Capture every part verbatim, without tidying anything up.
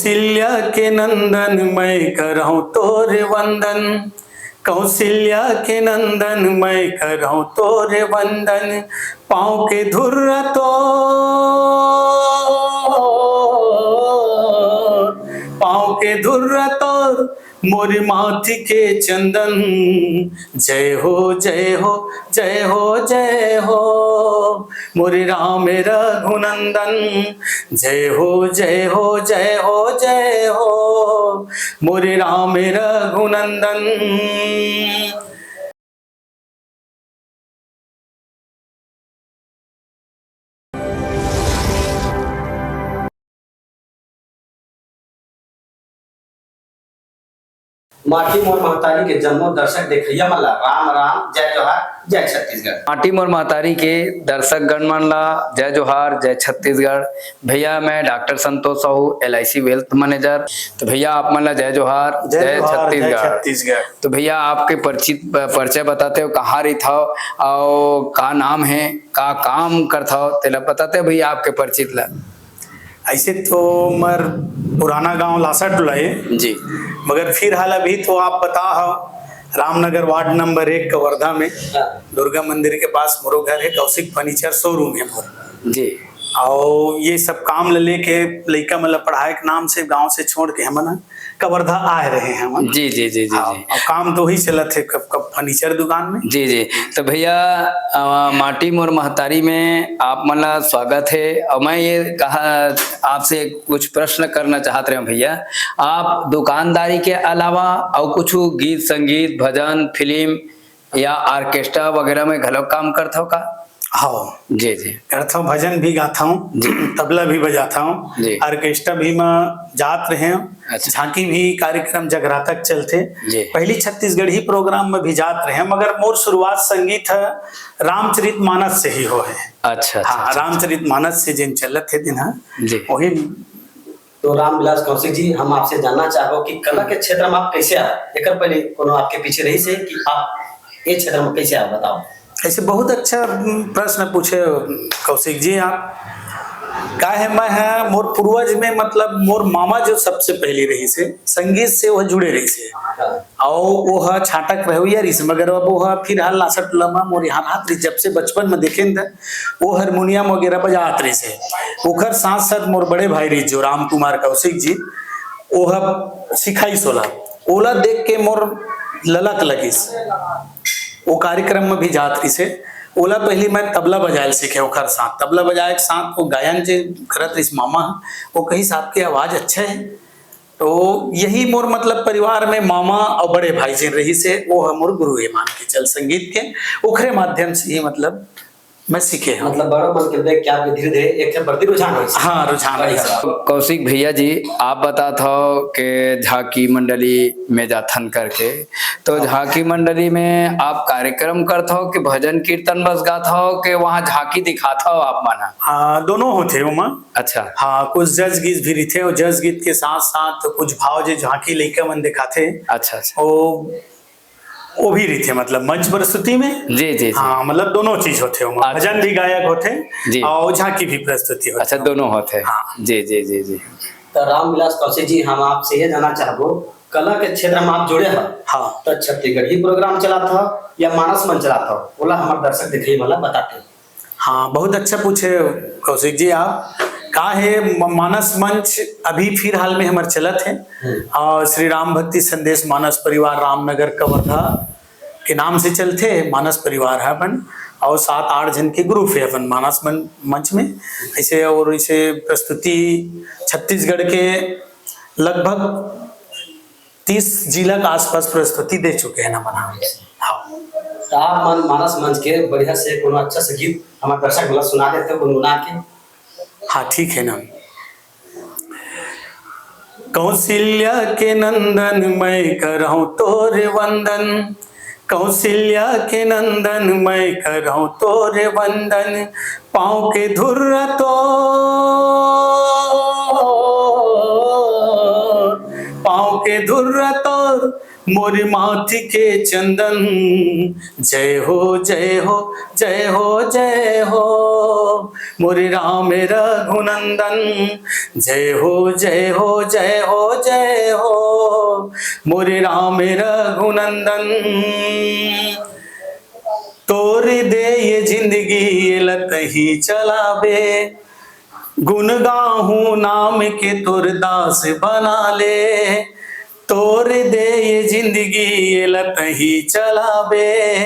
कौशल्या के नंदन मैं करहूँ तोर वंदन, कौशल्या के नंदन मैं करहूँ तोर वंदन, पाँव के धुर्रा तोर, पाँव के धुर्रा तोर, मोर माथ के चंदन। जय हो, जय हो, जय हो, जय हो, मोर राम रघुनंदन। जय हो, जय हो, जय हो, जय हो, मोर राम रघुनंदन। माटी मोर महतारी के जम्मो दर्शक देखइया मन ला राम राम, जय जोहार, जय छत्तीसगढ़। माटी मोर महतारी के दर्शक गण मन ला जय जोहार, जय छत्तीसगढ़। भैया, मैं doctor Santosh Sahu, L I C wealth manager. तो भैया, आप मन ला जय जोहार, जय जय जोहार, जय छत्तीसगढ़। छत्तीसगढ़। तो भैया, आपके परिचित, परिचय बताते हो, कहाँ रहिथव, अउ का नाम है, का काम करथव, तेला बताते हो भैया, आपके परिचित ला। ऐसे तो मर पुराना गांव लासा टोला है। जी। मगर फिलहाल अभी तो आप बता हो, रामनगर वार्ड नंबर एक कवर्धा में हाँ। दुर्गा मंदिर के पास मोरो घर है, कौशिक फर्नीचर शोरूम है मोर। जी। और ये सब काम ले लेके लइका मन ला पढ़ाए के नाम से गांव से छोड़ के हमन कवर्धा आए रहे हैं हमन। जी, जी, जी, जी, हाँ, जी। और काम तो वही चलत है कब, कब फर्नीचर दुकान में। जी, जी। तो भैया, अ, माटी मोर महतारी में आप मन ला स्वागत है। और मैं ये कहा, आपसे कुछ प्रश्न करना चाहत रहे हूँ भैया, आप दुकानदारी के अलावा और कुछ गीत संगीत, भजन, फिल्म या ऑर्केस्ट्रा वगैरह में घलो काम करथव का? हाँ। जी, जी। करथव, भजन भी गाथव, जी। तबला भी बजाथव, जी। ऑर्केस्ट्रा भी मैं जात रहे हूँ। अच्छा। झांकी भी कार्यक्रम जगराता के चलथे। जी। पहली छत्तीसगढ़ी प्रोग्राम में भी जात रहे हूँ, मगर मोर शुरुआत संगीत है रामचरित मानस से ही हो है। अच्छा, अच्छा, हाँ, अच्छा, अच्छा। रामचरित मानस से जिन चलत है दिन, हाँ, जी। वही। तो रामविलास कौशिक जी, हम आपसे जानना चाहबो कि कला के क्षेत्र में आप कैसे आए? एकर पहले कोनो आपके पीछे रही से कि आप ये क्षेत्र में कैसे आए, बताओ। ऐसे बहुत अच्छा, उम, प्रश्न पूछे, कौशिक जी, आप। का है, मैं है, मोर पूर्वज में, मतलब, मोर मामा जो सबसे पहली रही से, संगीत से वह जुड़े रही से। हाँ। अउ वो ह छाटक रहुइया रहिस, मगर अब वो ह फिलहाल लासा टोला म मोर यहाँ रहत रहिस, जब से बचपन म देखेन त वो हारमोनियम वगैरह बजात रहिस हे। ओखर साथ-साथ मोर बड़े भाई रहिस जो राम कुमार कौशिक जी, वो ह सिखाइस ओला। ओला देख के मोर ललक लगिस। वो कार्यक्रम म भी जात रहिस हे। ओला पहली मैं तबला बजाए ल सीखे ओखर साथ। तबला बजाए के साथ वो गायन जे करत रहिस मामा ह, वो कहिस, "आपके आवाज अच्छा है।" तो यही मोर, मतलब, परिवार में मामा अउ बड़े भाई जेन रहिस हे, वो ह मोर गुरु हे मान के चल संगीत के, ओखरे माध्यम से ही, मतलब, मैं सीखे हूँ। मतलब, बड़ो मन के देख के आपके धीरे-धीरे एक ठे प्रति रुझान होइस। हाँ, रुझान होइस। कौशिक भैया जी, आप बतात हव के झांकी मंडली में जाथन करके, तो हाँ। झांकी मंडली में आप कार्यक्रम करत हव कि भजन कीर्तन बस गात हव कि वहाँ झांकी दिखात हव आप मन? हाँ, दोनों होथे ओमा। अच्छा। हाँ, कुछ जज गीत भी रहिथे, और जज गीत के साथ-साथ कुछ भाव जे झांकी लइका मन दिखाथे, अच्छा, अच्छा। वो, वो भी रहिथे, मतलब मंच प्रस्तुति में। जी, जी, जी। हाँ, मतलब दोनों चीज होथे ओमा। अच्छा। भजन भी गायक होथे जी। और झांकी भी प्रस्तुति होथे। अच्छा, दोनों होथे। हाँ। जी, जी, जी, जी। तो रामविलास कौशिक जी, हम आपसे ये जानना चाहबो, कला के क्षेत्र में आप जुड़े हव, हाँ। तो छत्तीसगढ़ी प्रोग्राम चलात हव या मानस मंच चलात हव, ओला हमर दर्शक देखई वाला बताते। हाँ, बहुत अच्छा पूछे कौशिक जी आप। का हे, म-, मानस मंच अभी फिलहाल में हमर चलत हे। हम्म। और श्री राम भक्ति संदेश मानस परिवार रामनगर कवर्धा के नाम से चलथे मानस परिवार ह अपन, और सात आठ झन के ग्रुप हे अपन मानस मन-, मंच में। ऐसे और इसे प्रस्तुति छत्तीसगढ़ के लगभग तीस जिला के आसपास प्रस्तुति दे चुके हैं ना बना। हाँ। तो आप मन मानस मंच के बढ़िया से कोनो अच्छा से गीत हमारे दर्शक वाला सुना देते हो गुनगुना के। हाँ, ठीक है ना। कौशल्या के नंदन मैं करहूँ तोर वंदन, कौशल्या के नंदन मैं करहूँ तोर वंदन, पाँव के धुर्रा तोर, पाँव के धुर्रा तोर, मोर माथी के चंदन। जय हो, जय हो, जय हो, जय हो, मोर राम रघुनंदन। जय हो, जय हो, जय हो, जय हो, मोर राम रघुनंदन। तोर दे ये जिंदगी, ये लतही चलाबे। गुण गाहूं नाम के तोर दास बना ले। तोर दे ये जिंदगी, ये लतही चलाबे।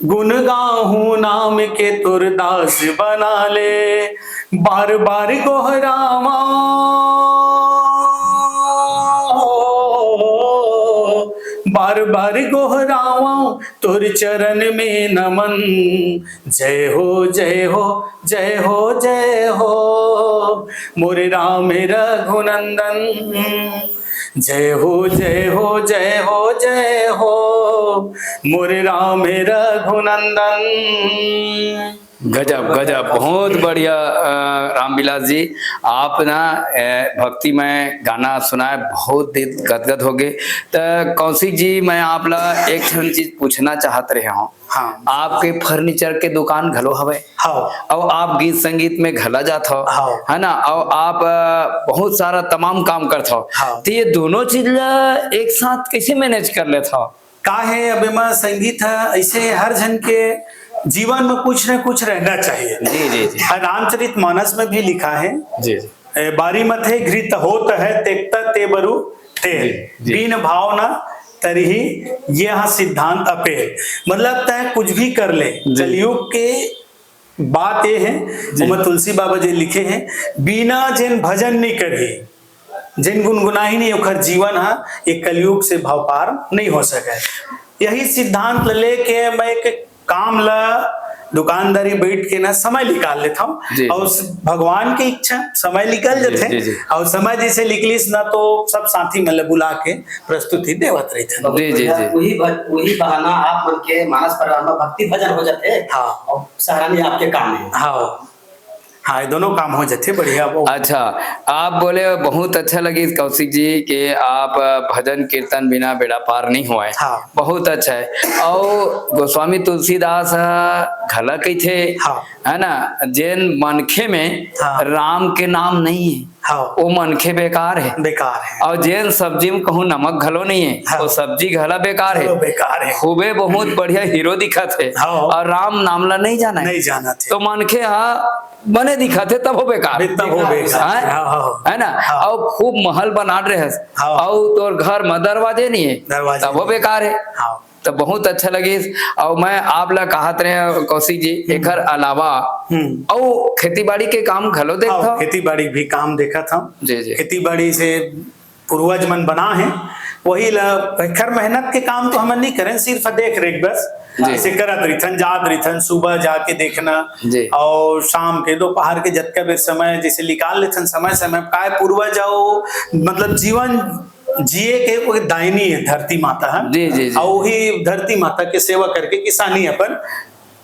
गुण गाहूं नाम के तोर दास बना ले। बार बार गोहरावा, बार बार गोहरावा, तोर चरण में नमन। जय हो, जय हो, जय हो, जय हो, मोर राम रघुनंदन। जय हो, जय हो, जय हो, जय हो, मोर राम रघुनंदन। गजब, गजब, बहुत बढ़िया, अ, रामविलास जी, आप ना, अ, भक्तिमय गाना सुनाए, बहुत दिल गदगद हो गए। त कौशिक जी, मैं आप ला एक ठन चीज पूछना चाहत रहे हूँ। हाँ। आपके फर्नीचर के दुकान घलो हवे। हाँ। अउ आप गीत संगीत में घला जात हो, हाँ। है ना? अउ आप, अ, बहुत सारा तमाम काम करत हो। हाँ। तो ये दोनों चीज ला एक साथ कैसे मैनेज कर लेत हो? का है, अब एमा संगीत ह, ऐसे हर झन के जीवन में कुछ न कुछ रहना चाहिए। जी, जी, जी। हर रामचरित मानस में भी लिखा है, जी, जी। ए, बारी मथे घृत होत है, तेकता ते बरु तेल। जी, जी। बिन भावना तरही यह सिद्धांत अपेल। मतलब, तय कुछ भी कर ले, जी। कलयुग के बात ये है, जी। ओमा तुलसी बाबा जी लिखे हैं, "बिना जेन भजन नहीं करही, जेन गुनगुनाही नहीं, ओखर जीवन हा ये कलयुग से भव पार नहीं हो सके।" यही सिद्धांत ल लेके मैं एक काम ला दुकानदारी बैठ के ना समय निकाल लेता हूँ जी। और उस भगवान की इच्छा समय निकल जी, जाते जी, जी। और समय जैसे निकलिस ना तो सब साथी मन ला बुला के प्रस्तुति देवत रहते हैं। जी, जी, जी। वही भ-, वही बहाना आप मन के मानस परिवार में भक्ति भजन हो जाते हैं। हाँ। और सराहनीय आपके काम है। हाँ, हाँ, ये दोनों काम हो जाते, बढ़िया। वो अच्छा, आप बोले बहुत अच्छा लगिस कौशिक जी कि आप भजन कीर्तन बिना बेड़ा पार नहीं होए। हाँ। बहुत अच्छा है। और गोस्वामी तुलसीदास ह घला कहिथे, हाँ। है ना, जेन मनखे में हाँ। राम के नाम नहीं है, हाँ। वो मनखे बेकार है। बेकार है। और जेन सब्जी में कहूँ नमक घलो नहीं है, हाँ। वो सब्जी घला बेकार है। घलो बेकार है। खूबे बहुत बढ़िया हीरो दिखत है, हाँ। और राम नाम ला नहीं जाना है। नहीं जाना थे। तो मनखे हा बने दिखत है, तब हो बेकार। अबे तब हो बेकार। हाँ? हाँ, हाँ। है ना? हाँ। और खूब महल बनात रहे, हाँ। और तोर घर में दरवाजे नहीं है, दरवाजे तब हो नहीं। बेकार है। हाँ। तो बहुत अच्छा लगिस। और मैं आप ला कहत रहे कौशिक जी, हम्म। एकर अलावा हम्म। और खेती बाड़ी के काम घलो देखत हाँ, हो? खेती बाड़ी भी काम देखत हूँ। जी, जी। खेती बाड़ी से पूर्वज मन बना है, वही ला, खैर मेहनत के काम तो हमन नहीं करें, सिर्फ देख रेख बस। जी। ऐसे करत रहिथन, जात रहिथन, सुबह जाके देखना जी। और शाम के, दोपहर के जतका बेर समय जैसे निकाल लेथन, समय समय काय पूर्वज आओ, मतलब जीवन जिए के वो दायनी है धरती माता है। जी, जी, जी। और वही धरती माता के सेवा करके किसानी अपन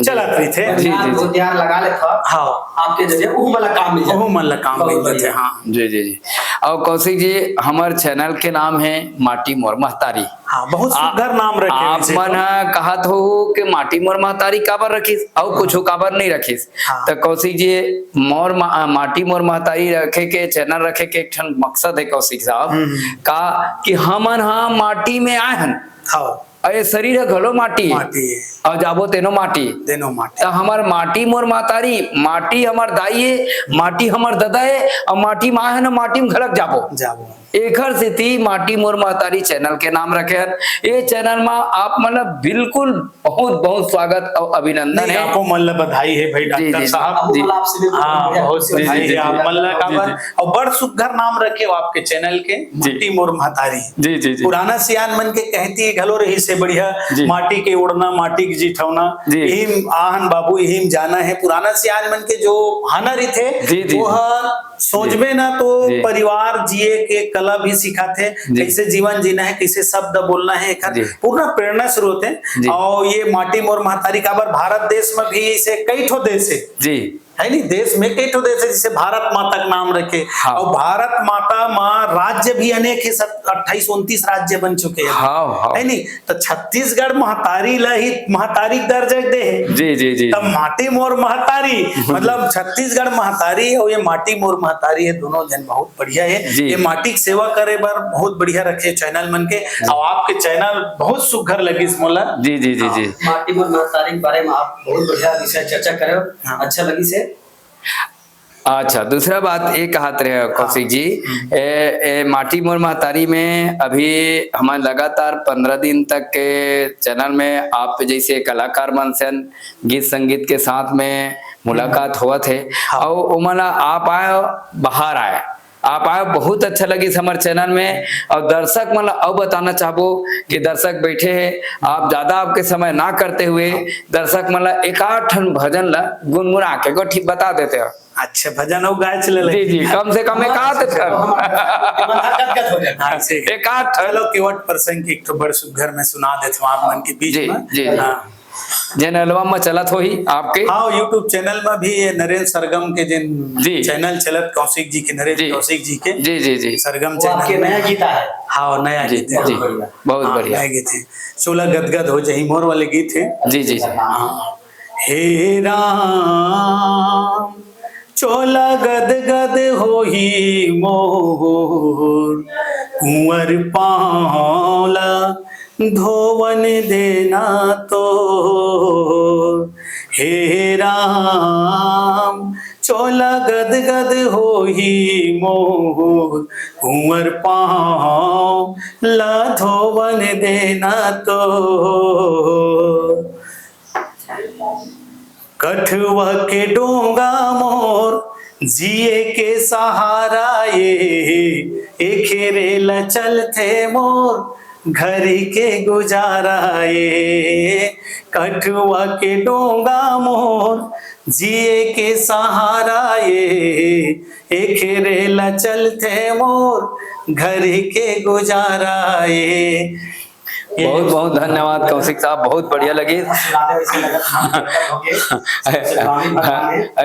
जी। चलत रहिथे। जी, जी, जी। ध्यान लगा लेथव। हाँ। आपके जरिए उहू मन ला काम मिल जाथे। उहू मन ला काम बहुत मिल जाथे, बढ़िया। हाँ। जी, जी, जी। और कौशिक जी, हमर चैनल के नाम है माटी मोर महतारी। हाँ, बहुत आ-, सुघर नाम रखे आप मन ह कहत हो कि माटी मोर महतारी काबर रखिस, अउ हाँ। कुछ काबर नहीं रखिस। हाँ। तो कौशिक जी, मोर मा-, माटी मोर महतारी रखे के, चैनल रखे के एक ठन मकसद है कौशिक साहब, हम्म। का कि हमन ह माटी में आए हन। हाँ। अउ ये शरीर ह घलो माटी हे। माटी हे। अउ जाबो तेनो माटी। तेनो माटी। त हमर माटी मोर महतारी, माटी हमर दाई हे, माटी हमर ददा हे, अउ माटी म आए हन, माटी म घलक जाबो। जाबो। एखर सेती माटी मोर महतारी चैनल के नाम रखे हन। ये चैनल म आप मन ल बिल्कुल बहुत, बहुत स्वागत अउ अभिनंदन नहीं, हे। आपो मन ल बधाई हे भाई जी, डॉक्टर जी, जी। साहब। जी। आपको आपसे भी हाँ, बहुत बहुत जी, जी, बधाई जी, हे जी। आप मन ल जी, काबर जी। अउ बड़ सुघर नाम रखे हो आपके चैनल के, जी। माटी मोर महतारी। जी, जी, जी। पुराना सियान मन के कहती घलो रहिसे बढ़िया, जी। माटी के ओढ़ना, माटी के जिठौना, जी। इही म आए हन बाबू, इही म जाना हे। पुराना सियान मन के जो हाना रहिथे, जी, जी, वो जी। ह सोचबे जी। ना तो जी। परिवार जिए के कला भी सिखाथे, जी। कैसे जीवन जीना हे, कैसे शब्द बोलना हे, एकर जी। पूरा प्रेरणा स्रोत हे। जी। अउ ये माटी मोर महतारी काबर भारत देश में भी इसे कई ठो देश हे। जी। है नी, देश में कई ठो देश है, जैसे भारत माता के नाम रखे, हाँ। और भारत माता मा राज्य भी अनेक है, सत-, अट्ठाईस उनतीस राज्य बन चुके हैं, हाँ, हाँ। है नी? तो छत्तीसगढ़ महतारी ला ही महतारी के दर्जा दे है। जी, जी, जी, तब जी। माटी मोर महतारी, मतलब छत्तीसगढ़ महतारी और ये माटी मोर महतारी, ये दोनों जन बहुत बढ़िया है। जी। ये माटी के सेवा करे बर बहुत बढ़िया रखे चैनल मन के, जी। और आपके चैनल बहुत सुघर लगिस मोला। जी, जी, जी, हाँ। जी। माटी मोर महतारी के बारे में आप बहुत बढ़िया विषय चर्चा करे हो, हाँ। अच्छा लगिस हे। अच्छा, दूसरा बात ये कहत रहे कौशिक जी, हाँ। ए, ए, माटी मोर महतारी में अभी हमन लगातार पन्द्रह दिन तक के चैनल में आप जैसे कलाकार मन से गीत संगीत के साथ में मुलाकात हम्म। होवत हे, हाँ। और ओमन ला आप आए, बाहर आए, आप आए, बहुत अच्छा लगिस हमर चैनल में। और दर्शक मन ला अउ बताना चाहबो कि दर्शक बैठे हैं, आप ज्यादा आपके समय ना करते हुए दर्शक मन ला एक आध ठन भजन ला गुनगुना के गोठी बता देते हो। अच्छा, भजन अउ गाए चले जी, लगे। जी, कम से कम एक आध ठन। मन हर गदगद हो जाए। हाँ, ठीक है। एक आध ठन। चलो, केवट प्रसंग के एक ठो बड़ सुघर में सुना देत हूँ आप मन के बीच जी, में। जी, जी। हाँ। जेन एल्बम में चलत होही आपके? हाँ, YouTube चैनल में भी ये नरेंद्र सरगम के जेन जी। चैनल चलत कौशिक जी के, नरेंद्र जी। कौशिक जी के। जी, जी, जी। सरगम वो चैनल आपके में। नया गीत आया है। हाँ, नया जी, गीत है। जी। बहुत बढ़िया। बहुत हाँ, बढ़िया। नया गीत है। चोला गदगद हो जाही मोर वाले गीत है। जी, जी, जी। हाँ। हे राम, चोला गदगद होही मोर, कुंवर पाँव ला धोवन देना तोर। हे राम, चोला गदगद होही मोर, कुंवर पाँव ला धोवन देना तोर। कठुआ के डोंगा मोर जिए के सहारा ये, एखेरे ल चलथे मोर घर के गुजारा ये। कठुआ के डोंगा मोर जिए के सहारा ये, एखेरे ल चलथे मोर घर के गुजारा ये। बहुत बहुत धन्यवाद कौशिक साहब, बहुत बढ़िया लगी।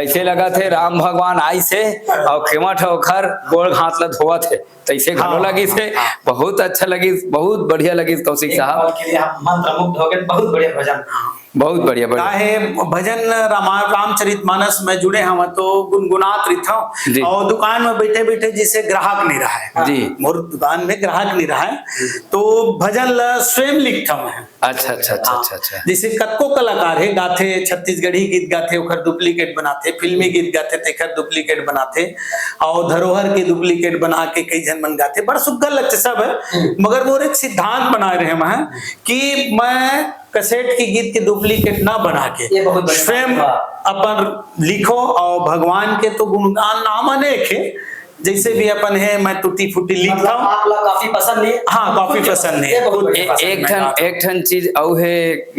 ऐसे लगथे राम भगवान आइस हे और खेमठ ओखर गोड़ हाथ ला धोवत हे, तैसे घलो हाँ, लगिस हे। हाँ। बहुत अच्छा लगिस, बहुत बढ़िया लगिस कौशिक एक साहब। पल के लिए हम मंत्रमुग्ध हो गए, बहुत बढ़िया भजन। बहुत बढ़िया, बढ़िया। काहे भजन रामा-, रामचरित मानस में जुड़े हवं तो गुनगुनात रहिथंव जी। और दुकान में बैठे बैठे जैसे ग्राहक नहीं रहा है, जी। मोर दुकान में ग्राहक नहीं रहा है, तो भजन ला स्वयं लिखथंव मैं। अच्छा, अच्छा, अच्छा, हाँ। अच्छा, अच्छा। जैसे कतको कलाकार हे, गाथे, छत्तीसगढ़ी गीत गाथे, ओखर duplicate बनाथे, फिल्मी गीत गाथे, तेखर duplicate बनाथे, और धरोहर के duplicate बना के कई झन मन गाथे, बड़ सुग्घर लगथे सब है। हम्म। मगर मोर एक सिद्धांत बनाए रहे मैं कि मैं कैसेट के गीत के duplicate ना बना के ये बहुत बढ़िया स्वयं बात। अपन लिखो और भगवान के तो गुणगान नाम अनेक है, जैसे भी अपन है, मैं टूटी फूटी लिखता मतलब हूँ। आप लोग काफी पसंद नहीं? हाँ, काफी पसंद नहीं। ये बहुत बढ़िया ए-, बात है। एक ठन, एक ठन चीज अउ है, अ,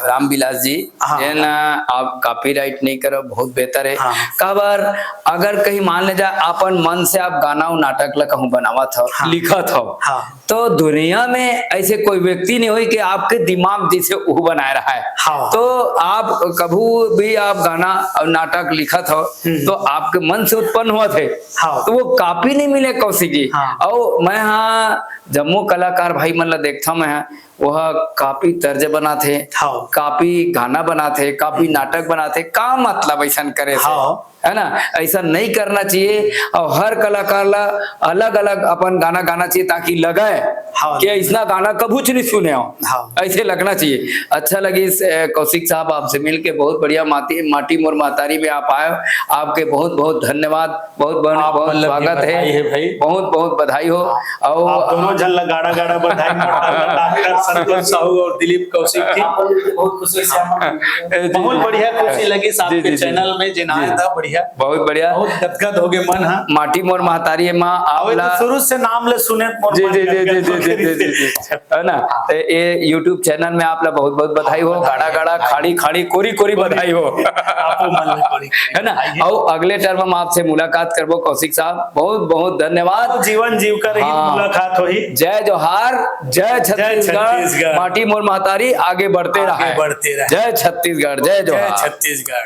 रामविलास जी, हाँ। जेन आप copyright नहीं करब, बहुत बेहतर है। हाँ। काबर, अगर कहीं मान ले जा, अपन मन से आप गाना और नाटक ला कहूँ बनावत हव, हाँ। लिखत हव, हाँ। तो दुनिया में ऐसे कोई व्यक्ति नहीं होई कि आपके दिमाग जैसे वो बनाए रहा है। हाँ। तो आप कभू भी आप गाना और नाटक लिखत हव, हम्म। तो आपके मन से उत्पन्न हुआ थे, हाँ। तो वो copy नहीं मिले कौशिक जी। हाँ। और मैं हाँ जम्मो कलाकार भाई मन ला देखता मैं, वह copy तर्ज बनाथे, हाँ। copy गाना बनाथे, copy हम्म। नाटक बनाथे, का मतलब ऐसन करे से? हाँ। है ना, ऐसा नहीं करना चाहिए। और हर कलाकार ला अलग-अलग अपन गाना गाना चाहिए, ताकि लगे हाँ। कि ऐसना गाना कभूच नहीं सुने हो। हाँ। ऐसे लगना चाहिए। अच्छा लगिस, अ, कौशिक साहब, आपसे मिलके बहुत बढ़िया। माटी, माटी मोर महतारी में आप आए, आपके बहुत बहुत धन्यवाद, बहुत बहुत, आप बहुत मतलब स्वागत है। बधाई है भाई। बहुत बहुत बधाई हो। हाँ। और आप दोनों झन ला गाड़ा गाड़ा बधाई, डॉक्टर संतोष साहू और दिलीप कौशिक जी। आप लोग बहुत खुश हुए, श्याम। जी, बहुत जी। बढ़िया, खुशी लगिस जी, आपके जी, जी। चैनल में जेन आए जी। था, बढ़िया। बहुत बढ़िया। बहुत गदगद हो गए मन, हाँ। माटी मोर महतारी माँ, आप अबे तो ला शुरू से नाम ले सुने, मोर जी, मन जी, जी, गदगद जी, हो जी, गए जी, जी, जी। है ना? हाँ। तो ये YouTube चैनल में आप ला बहुत बहुत बधाई हो, हाँ, गाड़ा गाड़ा, हाँ। खाड़ी खाड़ी, कोरी कोरी कोरी। बधाई हो। आपो मन ले कोरी कोरी है ना? बधाई है। और अगले टर्म में आपसे मुलाकात करबो कौशिक साहब, बहुत बहुत धन्यवाद। जीवन जीव का रही हाँ। मुलाकात होही। जय जोहार, जय जय छत्तीसगढ़, छत्तीसगढ़। माटी मोर महतारी आगे बढ़ते आगे रहे। बढ़ते रहे। जय छत्तीसगढ़, जय जय जोहार। छत्तीसगढ़।